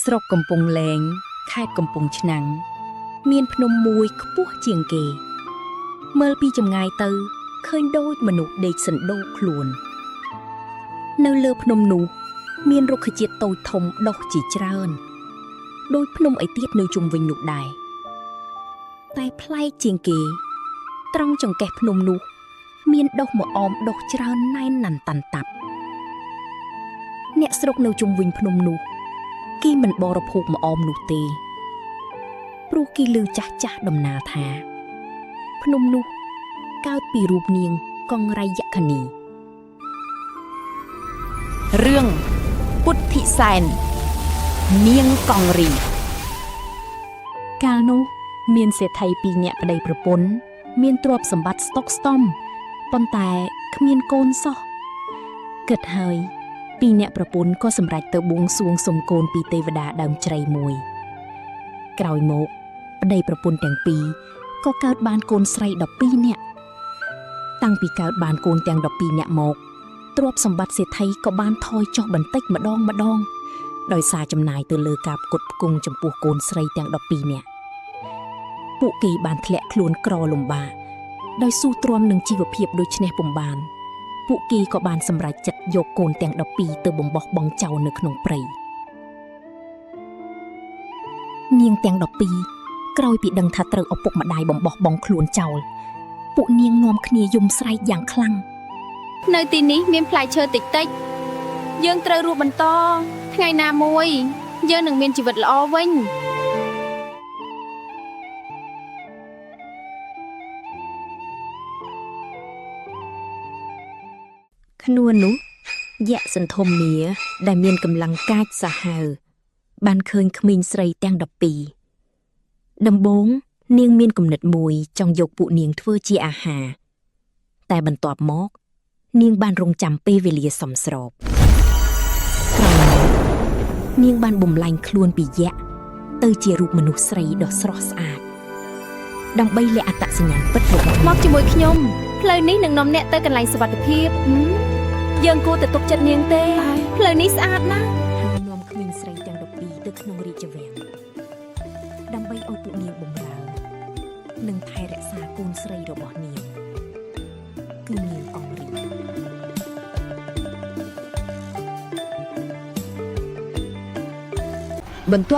ស្រុកកំពង់លែងខេត្តកំពង់ឆ្នាំងមានភ្នំមួយខ្ពស់ជាងគេ មើលពីចម្ងាយទៅឃើញដូចមនុស្សដេកសណ្ដូកខ្លួន នៅលើភ្នំនោះ មានរុក្ខជាតិតូចធំដុះជាច្រើន ដូចភ្នំឯទៀតនៅជុំវិញនោះដែរតែប្លែកជាងគេ ត្រង់ចង្កេះភ្នំនោះ មានដុះម្អមដុះច្រើនណែនណាន់តាន់តាប់អ្នកស្រុកនៅជុំវិញភ្នំនោះ គេមិនបរិភោគម្អមនោះទេ ព្រោះគេឮចាស់ចាស់ដំណាលថា ភ្នំនោះកើតពីរូបនាងកង្រៃយក្ខនី រឿងពុទ្ធិសែននាងកង្រី កាលនោះ មានសេដ្ឋីពីរនាក់ប្តីប្រពន្ធមានទ្រព្យសម្បត្តិស្តុកស្តម្ភប៉ុន្តែគ្មានកូនសោះគិតហើយពីរនាក់ប្រពន្ធក៏សម្រេចទៅបួងសួងសុំកូនពីទេវតាដើមជ្រៃមួយ ក្រោយមកប្តីប្រពន្ធទាំងពីរក៏កើតបានកូនស្រី12នាក់តាំងពីកើតបានកូនទាំង12នាក់មកទ្រព្យសម្បត្តិសេដ្ឋីក៏បានថយចុះបន្តិចម្ដងម្ដង ដោយសារចំណាយទៅលើការផ្គត់ផ្គង់ចំពោះកូនស្រីទាំង12នាក់ ពួកគេបានធ្លាក់ខ្លួនក្រលំបាកដោយស៊ូទ្រាំនឹងជីវភាពដូចនេះពុំបាន ពួកគេក៏បានសម្រេចចិត្តយកកូនទាំង12ទៅបំបោះបង់ចោលនៅក្នុងព្រៃនាងទាំង12ក្រោយពីដឹងថាត្រូវឪពុកម្ដាយបំបោះបង់ខ្លួនចោលពួកនាងនាំគ្នាយំស្រែកយ៉ាងខ្លាំង នៅទីនេះមានផ្លែឈើតិចតិចយើងត្រូវរស់បន្ត ថ្ងៃណាមួយ យើងនឹងមានជីវិតល្អវិញ ក្នុងនោះយក្សសន្ធំមាដែលមានកម្លាំងកាចសាហាវបានឃើញក្មេងស្រីទាំង12ដំបូងនាងមានគំនិតមួយចង់យកពួកនាងធ្វើជាអាហារតែបន្ទាប់មក នាងបានរងចាំពេលវេលាសមស្របក្រោយមកនាងបានបំលែងខ្លួនពីយក្សទៅជារូបមនុស្សស្រីដ៏ស្រស់ស្អាតដើម្បីលាក់អត្តសញ្ញាណពិតរបស់នាង មកជាមួយខ្ញុំផ្លូវនេះនឹងនាំអ្នកទៅកន្លែងសុវត្ថិភាពហឹមយើងគួរតែទុកចិត្តនាងទេផ្លូវនេះស្អាតណាស់ ហើយនាំក្មេងស្រីទាំង12ទៅក្នុងរាជវាំងដើម្បីឲ្យពួកនាងបម្រើ និងថែរក្សាកូនស្រីរបស់នាងគឺនាងកង្រី បន្ទាប់